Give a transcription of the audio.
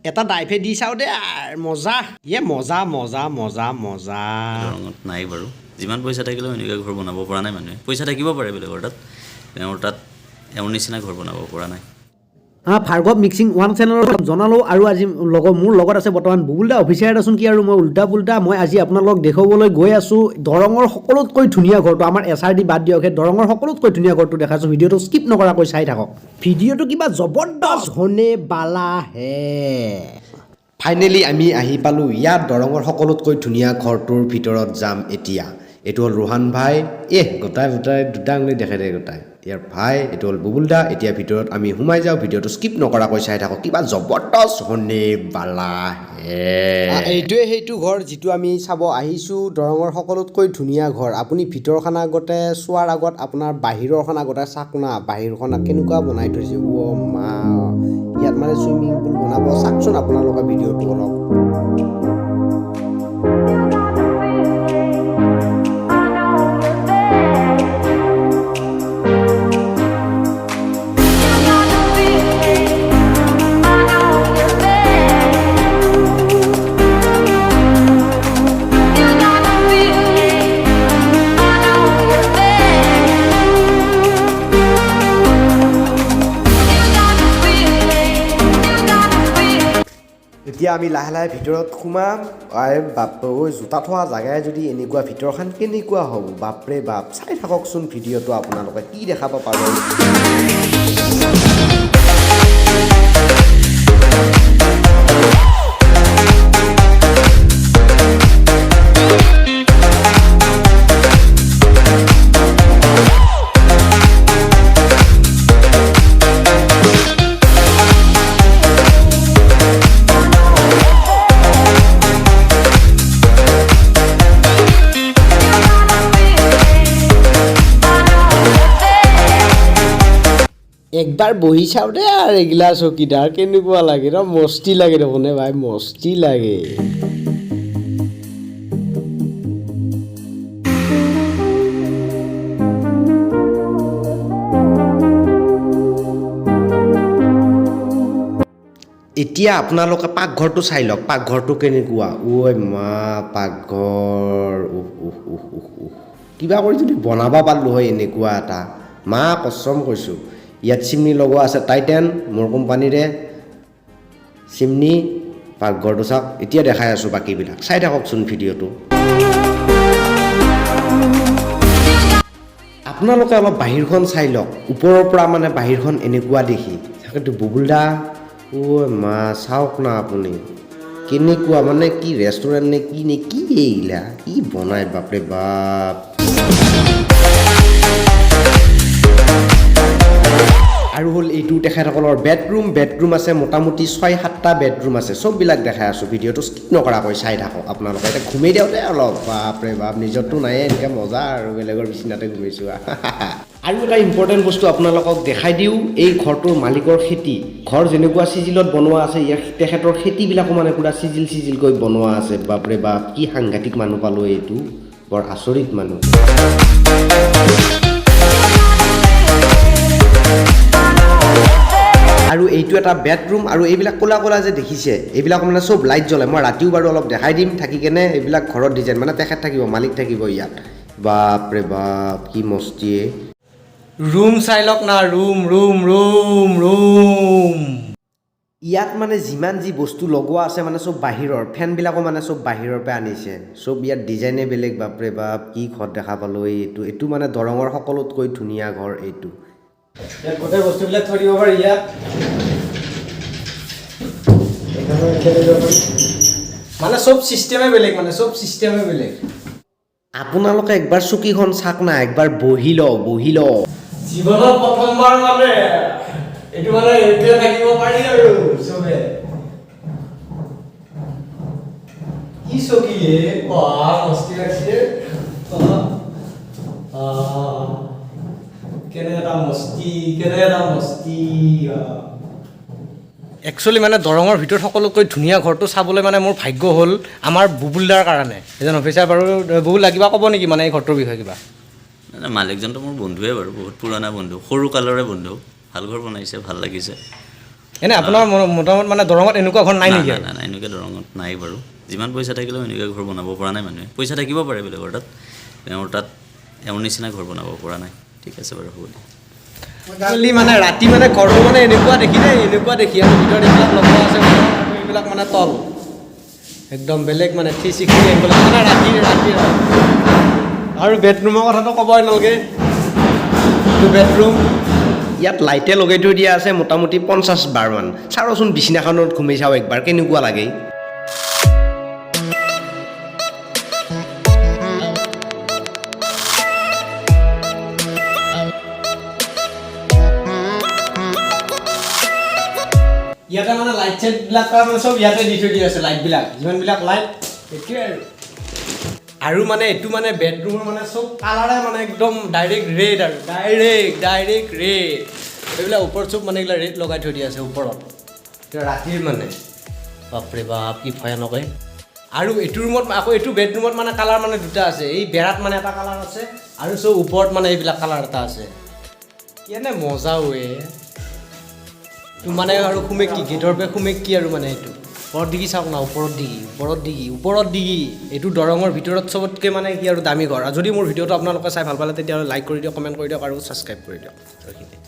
এটা ডাইভে দি চাওঁ দে আৰ, মজা ইয়ে, মজা মজা মজা মজা। দৰঙত নাই বাৰু। যিমান পইচা থাকিলেও এনেকুৱা ঘৰ বনাব পৰা নাই মানুহে। পইচা থাকিব পাৰে বেলেগৰ তাত, তেওঁৰ তাত এওঁৰ নিচিনা ঘৰ বনাব পৰা নাই। ভাৰ্গৱ মিক্সিং ওৱান চেনেলৰ জনালোঁ আৰু আজি লগত মোৰ লগত আছে বৰ্তমান বুবুল দা অফিচিয়াৰ। দেচোন কি আৰু মই উল্টা পুল্টা। মই আজি আপোনালোকক দেখুৱাবলৈ গৈ আছোঁ দৰঙৰ সকলোতকৈ ধুনীয়া ঘৰটো। আমাৰ এছআৰডি বাদ দিয়ক, সেই দৰঙৰ সকলোতকৈ ধুনীয়া ঘৰটো দেখাইছোঁ। ভিডিঅ'টো স্কিপ নকৰাকৈ চাই থাকক। ভিডিঅ'টো কিবা জবৰদস্ত होने वाला है। ফাইনেলি আমি আহি পালোঁ ইয়াত। দৰঙৰ সকলোতকৈ ধুনীয়া ঘৰটোৰ ভিতৰত যাম এতিয়া। এইটো হ'ল ৰোহান ভাই। এহ, গোটাই গোটাই দুটা আঙুলি দেখাই দে গোটাই। ইয়াৰ ভাই এইটো হ'ল বুবুল দা। এতিয়া ভিতৰত আমি সোমাই যাওঁ। ভিডিঅ'টো স্কিপ নকৰাকৈ চাই থাকক, কিবা জবৰদস্ত होने वाला है। এইটোৱে সেইটো ঘৰ যিটো আমি চাব আহিছোঁ, দৰঙৰ সকলোতকৈ ধুনীয়া ঘৰ। আপুনি ভিতৰখন আগতে চোৱাৰ আগত আপোনাৰ বাহিৰৰখন আগতে চাওক না। বাহিৰখন কেনেকুৱা বনাই থৈছে! অ' মা, ইয়াত মানে চুইমিং পুল বনাব। চাওকচোন আপোনালোকে ভিডিঅ'টো অলপ। এতিয়া আমি লাহে লাহে ভিতৰত সোমাম। আই বাপ ঐ, জোতা থোৱা জেগাই যদি এনেকুৱা, ভিতৰখন কেনেকুৱা হ'ব? বাপৰে বাপ! চাই থাককচোন ভিডিঅ'টো আপোনালোকে কি দেখাব পাৰোঁ। একবাৰ বহি চাওঁ দে আৰু এইগিলা চকীদাৰ কেনেকুৱা লাগে ন। মস্তি লাগে দেখোন এ ভাই, মস্তি লাগে। এতিয়া আপোনালোকে পাকঘৰটো চাই লওক, পাকঘৰটো কেনেকুৱা। ঐ মা, পাকঘৰ! উহ উহ উহ উহ উহ, কিবা কৰি যদি বনাব পাৰিলোঁ হয় এনেকুৱা এটা, মা কচম কৈছোঁ। ইয়াত চিমনি লগোৱা আছে, টাইটেন মোৰ কোম্পানীৰে চিমনি। পাকঘৰটো চাওক। এতিয়া দেখাই আছোঁ বাকীবিলাক, চাই থাককচোন ভিডিঅ'টো আপোনালোকে। অলপ বাহিৰখন চাই লওক। ওপৰৰ পৰা মানে বাহিৰখন এনেকুৱা দেখি। তাকেতো বুবুল দা, ঐ মা, চাওক না আপুনি কেনেকুৱা, মানে কি ৰেষ্টুৰেণ্ট নে কি নে কি এইগিলা কি বনাই, বাপৰে বাপ! আৰু হ'ল এইটো তেখেতসকলৰ বেডৰুম। বেডৰুম আছে মোটামুটি ছয় সাতটা বেডৰুম আছে। চববিলাক দেখাই আছোঁ, ভিডিঅ'টো স্কিপ নকৰাকৈ চাই থাকক আপোনালোকে। এতিয়া ঘুমেই দিওঁতে অলপ, বাপৰে বাপ, নিজৰতো নায়ে এনেকৈ মজা আৰু বেলেগৰ বিচনাতে ঘুমিছোঁ। আৰু এটা ইম্পৰ্টেণ্ট বস্তু আপোনালোকক দেখাই দিওঁ, এই ঘৰটোৰ মালিকৰ খেতি। ঘৰ যেনেকুৱা চিজিলত বনোৱা আছে, ইয়াৰ তেখেতৰ খেতিবিলাকো মানে পূৰা চিজিল চিজিলকৈ বনোৱা আছে। বাপৰে বাপ, কি সাংঘাতিক মানুহ পালোঁ এইটো, বৰ আচৰিত মানুহ। আৰু এইটো এটা বেডৰুম। আৰু এইবিলাক ক'লা ক'লা যে দেখিছে, এইবিলাক মানে চব লাইট জ্বলে। মই ৰাতিও বাৰু অলপ দেখাই দিম থাকি কেনে। এইবিলাক ঘৰৰ ডিজাইন, মানে তেখেত থাকিব, মালিক থাকিব ইয়াত। বাপৰে বাপ, কি মস্তিয়ে! ৰুম চাই লওক না, ৰুম ৰুম ৰুম ৰুম। ইয়াত মানে যিমান যি বস্তু লগোৱা আছে মানে চব বাহিৰৰ, ফেনবিলাকো মানে চব বাহিৰৰ পৰা আনিছে চব। ইয়াত ডিজাইনে বেলেগ। বাপৰে বাপ, কি ঘৰ দেখা পালোঁ এইটো! এইটো মানে দৰঙৰ সকলোতকৈ ধুনীয়া ঘৰ এইটো। ইয়াত গোটেই বস্তুবিলাক থৈ দিব পাৰি। ইয়াত এইখনো এনেকৈ লৈ যাব পাৰি। মানে চব চিষ্টেমে বেলেগ, মানে চব চিষ্টেমে বেলেগ। আপোনালোকে একবাৰ চকীখন চাওক না, একবাৰ বহি লওঁ, বহি লওঁ। জীৱনত প্ৰথমবাৰ মানে এইটো মানে এইটোৱে থাকিব পাৰি আৰু চবে। কি চকী হে! বাহ, মস্তি লাগছে। আহ, কেনে এটা মস্তি, কেনে এটা মস্তি! একচুৱেলি মানে দৰঙৰ ভিতৰত সকলোতকৈ ধুনীয়া ঘৰটো চাবলৈ মানে মোৰ ভাগ্য হ'ল আমাৰ বুবুলদাৰ কাৰণে, এজন অফিচাৰ। বাৰু বুবুল দা, কিবা ক'ব নেকি মানে এই ঘৰটোৰ বিষয়ে কিবা? নাই নাই, মালিকজনটো মোৰ বন্ধুৱে বাৰু, বহুত পুৰণা বন্ধু, সৰু কালৰে বন্ধু। ভাল ঘৰ বনাইছে, ভাল লাগিছে। এনে আপোনাৰ মতামত মানে দৰঙত এনেকুৱা ঘৰ নাই নেকি? নাই নাই নাই, এনেকুৱা দৰঙত নাই বাৰু। যিমান পইচা থাকিলেও এনেকুৱা ঘৰ বনাব পৰা নাই মানুহে। পইচা থাকিব পাৰে বেলেগৰ তাত, তেওঁৰ তাত এওঁৰ নিচিনা ঘৰ বনাব পৰা নাই। ঠিক আছে বাৰু, হ'ব দিয়ক। একচুৱেলি মানে ৰাতি মানে ঘৰটো মানে এনেকুৱা দেখি দেই, এনেকুৱা দেখি, আৰু ভিতৰত এইবিলাক লগোৱা আছে আৰু এইবিলাক মানে তল একদম বেলেগ মানে 360 এংগল মানে ৰাতি ৰাতি। আৰু বেডৰুমৰ কথাটো ক'বই নালাগে, এইটো বেডৰুম। ইয়াত লাইটে লগাই থৈ দিয়া আছে মোটামুটি 50 বাৰমান। চাৰচোন বিছনাখনত ঘুমি চাওঁ একবাৰ কেনেকুৱা লাগে। ইয়াতে মানে লাইট চাইটবিলাক মানে চব ইয়াতে দি থৈ দিয়া আছে, লাইটবিলাক যিমানবিলাক লাইট সেইটোৱে আৰু। আৰু মানে এইটো মানে বেডৰুমৰ মানে চব কালাৰে মানে একদম ডাইৰেক্ট ৰেড আৰু ডাইৰেক্ট ডাইৰেক্ট ৰেড। এইবিলাক ওপৰত চব মানে এইবিলাক ৰেড লগাই থৈ দিয়া আছে ওপৰত। এতিয়া ৰাতিৰ মানে বাপৰে বাপ কি ভয়ানক এই। আৰু এইটো ৰুমত আকৌ এইটো বেডৰুমত মানে কালাৰ মানে দুটা আছে, এই বেৰাত মানে এটা কালাৰ আছে আৰু চব ওপৰত মানে এইবিলাক কালাৰ এটা আছে। কেনে মজা ৱে তো মানে। আৰু সোমে কি গেটৰ পৰা সোমে কি আৰু মানে এইটো ওপৰত দিগি চাওক না, ওপৰত দিগি, ওপৰত দিগি, ওপৰত দিগি। এইটো দৰঙৰ ভিতৰত চবতকৈ মানে কি আৰু দামী ঘৰ। আৰু যদি মোৰ ভিডিঅ'টো আপোনালোকে চাই ভাল পালে তেতিয়াহ'লে লাইক কৰি দিয়ক, কমেণ্ট কৰি দিয়ক আৰু ছাবস্ক্ৰাইব কৰি দিয়ক। এইখিনিয়ে।